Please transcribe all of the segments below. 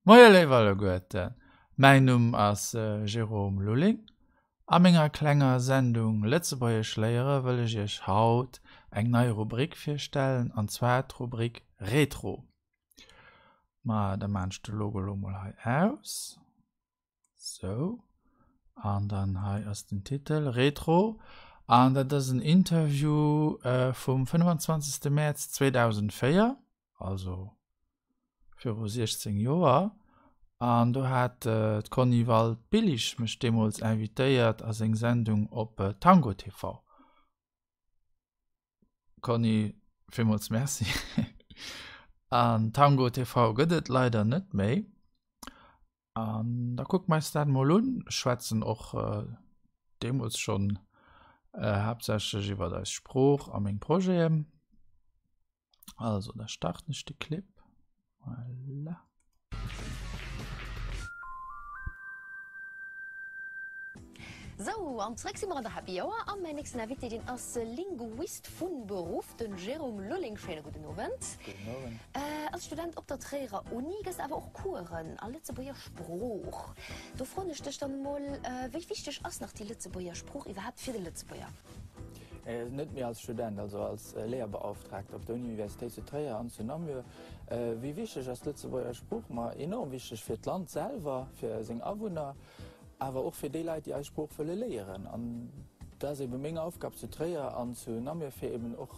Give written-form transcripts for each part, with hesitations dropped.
Moie léif alleguerten, mäin Numm ass Jérôme Lulling. A menger klenger Sendung Lëtzebuergesch léiere wëll ech iech haut eng nei Rubrik virstellen, an zwar d'Rubrik Retro. Ma da maan ech de Logo lo mol hei aus. Sou, an dann hei ass den Titel Retro an dat ass en Interview vum 25. Mäerz 2004, also viru 16 Joer an do hat d'Conny Wald-Billig mech deemools invitéiert a seng Sendung op Tango TV. Conny, villmools Merci. An Tango TV gëtt et leider net méi. An da kucke mer eis dat mol un. Ech schwätzen och deemools schonn haaptsächlech iwwer eis Sprooch a meng Projeten. Also da starten ech de Clip. Voilà. Sou, an zréck si mer an der Happy Hour an mäin nächsten Invité, deen ass Linguist vu Beruff, den Jérôme Lulling. Schéine gudden Owend. Gudden Owend. Als Student op der Tréierer Uni gëss de awer och Coursen a Lëtzebuerger Sprooch. Do froen ech dech dann emol, Wéi wichteg ass nach déi Lëtzebuerger Sprooch iwwerhaapt fir de Lëtzebuerger? Net méi als Student, also als Léierbeauftragter op der Universitéit zu Tréier an zu Namur. Wéi wichteg ass d'Lëtzebuerger Sprooch? Ma enorm wichteg fir d'Land selwer, fir seng Awunner, awer och fir déi Leit, déi eis Sprooch wëlle léieren. An dat ass ebe meng Aufgab zu Tréier an zu Namur, fir eben och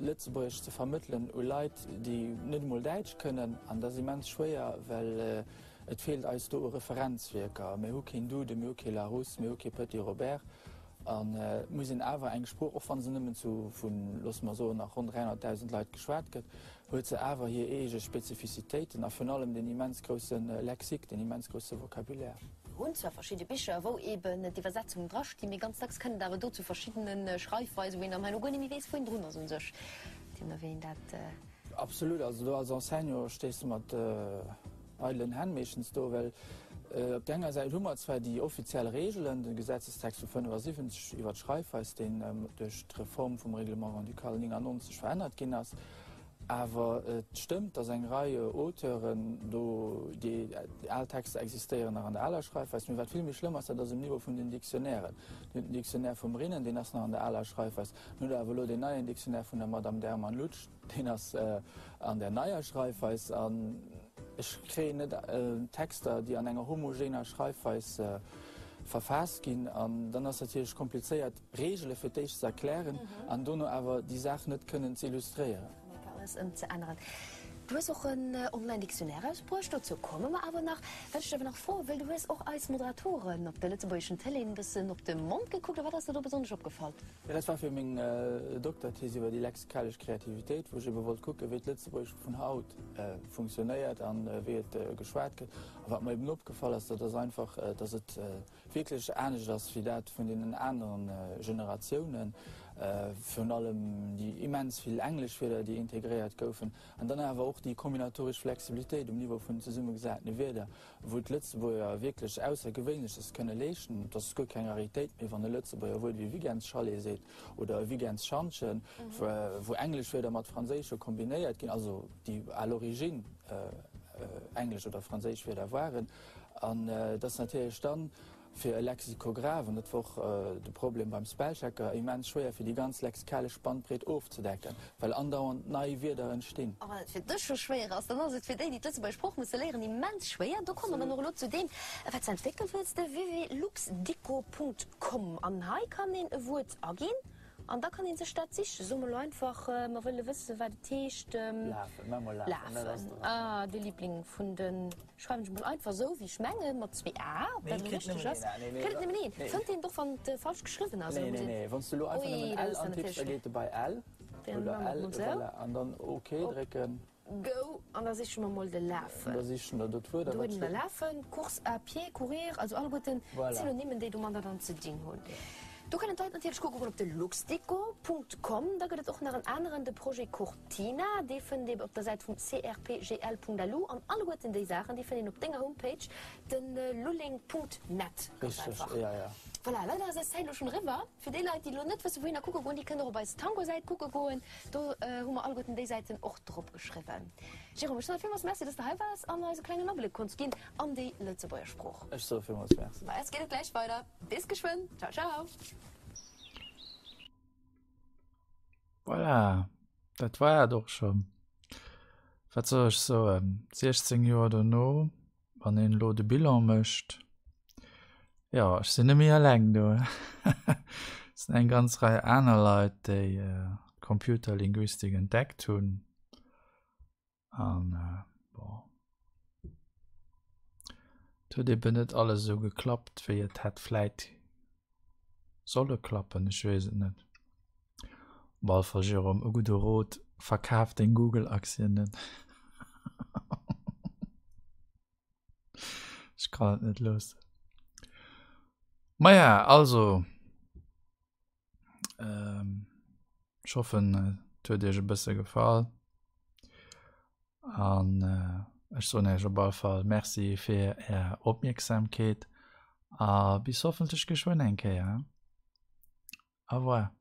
Lëtzebuergesch ze vermëttelen u Leit, déi net emol Däitsch kënnen. An dat ass immens schwéier, well et feelt eis do u Referenzwierker. Mir hu keen Duden, mir hu kee Larousse, mir hu kee Petit Robert. An et muss een awer eng Sprooch, och wa se nëmmen zu vun, loosse mer soen, nach ronn 300.000 Leit geschwat gëtt, huet se awer hir eege Spezifizitéiten a virun allem deen immens grousse Lexique, deen immens grousse Vocabulaire. Mir hunn zwar verschidde Bicher, wou eeben d'Iwwersetzungen drastinn, mee ganz dacks kënnt et awer do zu verschiddene Schreifweisen, wou een dann herno guer net méi weess, wou een drun ass u sech, deemno wéi een dat. Absolut, also do als Enseignant stees de mat eidelen Hänn meeschtens do, well op där enger Säit hu mer zwar déi offiziell Regeln, de Gesetzestext vu 75 iwwer d'Schreifweis, deen duerch d'Reform vum Règlement grand-ducal 99 verännert ginn ass, awer et stëmmt, datt eng Rei Auteuren do, déi al Texter existéieren nach an der aler Schreifweis. Mee wat vill méi schlëmm ass, dat ass um Niveau vun den Dictionnairen. Dir hutt den Dictionnaire vum Rinnen, deen ass nach an der aler Schreifweis. Dann hutt Der awer elo deen neien Dictionnaire vun der Madame Derman-Lutsch, Deen ass an där neier Schreifweis an ech kréien net Texter, déi an enger homogener Schreifweis verfaasst ginn. An dann ass natierlech komplizéiert, Reegele fir d'éischt ze erklären an dono awer déi Saach net kënnen ze illustréieren. Alles ëmzeänneren. Du hues och en Online-Dictionnaire erausbruecht, dozou komme mer awer nach. Wat ech dech awer nach froe wëll, Du hues och eis Moderatoren op der lëtzebuergeschen Tëlee en bëssen op de Mond gekuckt. A wat ass der do besonnesch opgefall? Jo, dat war fir meng Dokterthees iwwer déi lexikalesch Kreativitéit, wou ech ebe wollt kucken, wéi d'Lëtzebuergescht vun haut funktionéiert an wéi et geschwat gëtt. A wat mer eben opgefall ass, dat ass einfach, datt et wierklech anescht ass wéi dat vun deenen anere Generatiounen, virun allem déi immens vill englesch Wierder, déi integréiert goufen, an dann awer och déi kombinatoresch Flexibilitéit um Niveau vun den zesummegesatene Wierder. wou d'Lëtzebuerger wierklech Aussergewéinleches kënne leeschten. Et ass guer keng Raritéit méi, wann e Lëtzebuerger Wuert wéi Weekendschalet seet oder e Weekendsschantjen, wou englesch Wierder mat franséische kombinéiert ginn, also déi à l'origine englesch oder franséisch Wierder waren. An et ass natierlech dann fir e Lexikograph, an dat wor och de Problem beim Spellchecker, immens schwéier fir déi ganz lexikalesch Bandbreet ofzedecken, well andauernd nei Wierder entstinn. A wann et fir dech scho schwéier ass, dann ass et fir déi, déi d'lëtzebuergesch Sprooch musse léieren, immens schwéier. Do komme mer dann och elo zu deem, wat s entwéckelt hues, de www.luxdico.com. An hei kann een e Wuert aginn an da kann ee sech dat sichen. Soe mer elo einfach, mer wëlle wëssen, wat et heescht. Lafen, maache mer lafen, dat ass Lafen, ah, de Liebling vun de. Schreiwen ech mol einfach esou wéi ech mengen, mat zwee A, ob dat elo richteg ass. Kritt et nëmmen een? Fënnt een et och wann et falsch geschriwwen ass? Nee, nee, nee, wann s de elo einfach nëmmen L antipps, da geet e bei L oder L, voilà, an dann OK drécken. Go, an da siche mer mol de Lafen. An da sichen der do d'Wuert a wat steet? Do huet en der Lafen, Course à pied, courir, also alleguerten d'Synonymen déi domadder dann ze dinn hunn. Do kënnen d'Leit natierlech kucke goen op de luxdeco.com. Da gëtt et och nach en aneren, de Projet Cortina, dee fënnt ee op der Säit vum crpgl.lu. An alleguerten déi Saachen, déi fënnt een op denger Homepage, de lulling.net. Ganz Richteg, einfach. ja, ja. Voilà, leider ass eis Zäit elo schonn eriwwer. Fir déi Leit, déi elo net wësse wouhinner kucke goen, déi kënnen och op eis Tango-Säit kucke goen. Do hu mer alleguerten déi Säiten och drop geschriwwen. Jérôme, ech soen der villmools Merci, dass de hei waars an eis e klengen Abléck konns ginn an déi Lëtzebuerger Sprooch. Ech soe villmools Merci. Bei eis geet et gläich weider. Bis geschwënn. Ciao, ciao. Voilà, dat war et och schonn. Wat soll ech soen, 16 Joer dono, wann een elo de Bilan mécht, jo, ech sinn net méi eleng do. Et sinn eng ganz Rei aner Leit, déi d'Computerlinguistik entdeckt hunn. An bon, et huet eben net alles esou geklappt, wéi et hätt vläit solle klappen, ech weess et net. Op alle Fall Jérôme, e gudde Rot, Verkaf deng Google-Aktien net. Ech kann et net loossen. Maja, also, ech hoffen, et huet iech e bësse gefall. An ech soen iech op alle Fall Merci fir är Opmierksamkeet a bis hoffentlech geschwënn eng Kéier. Au revoir.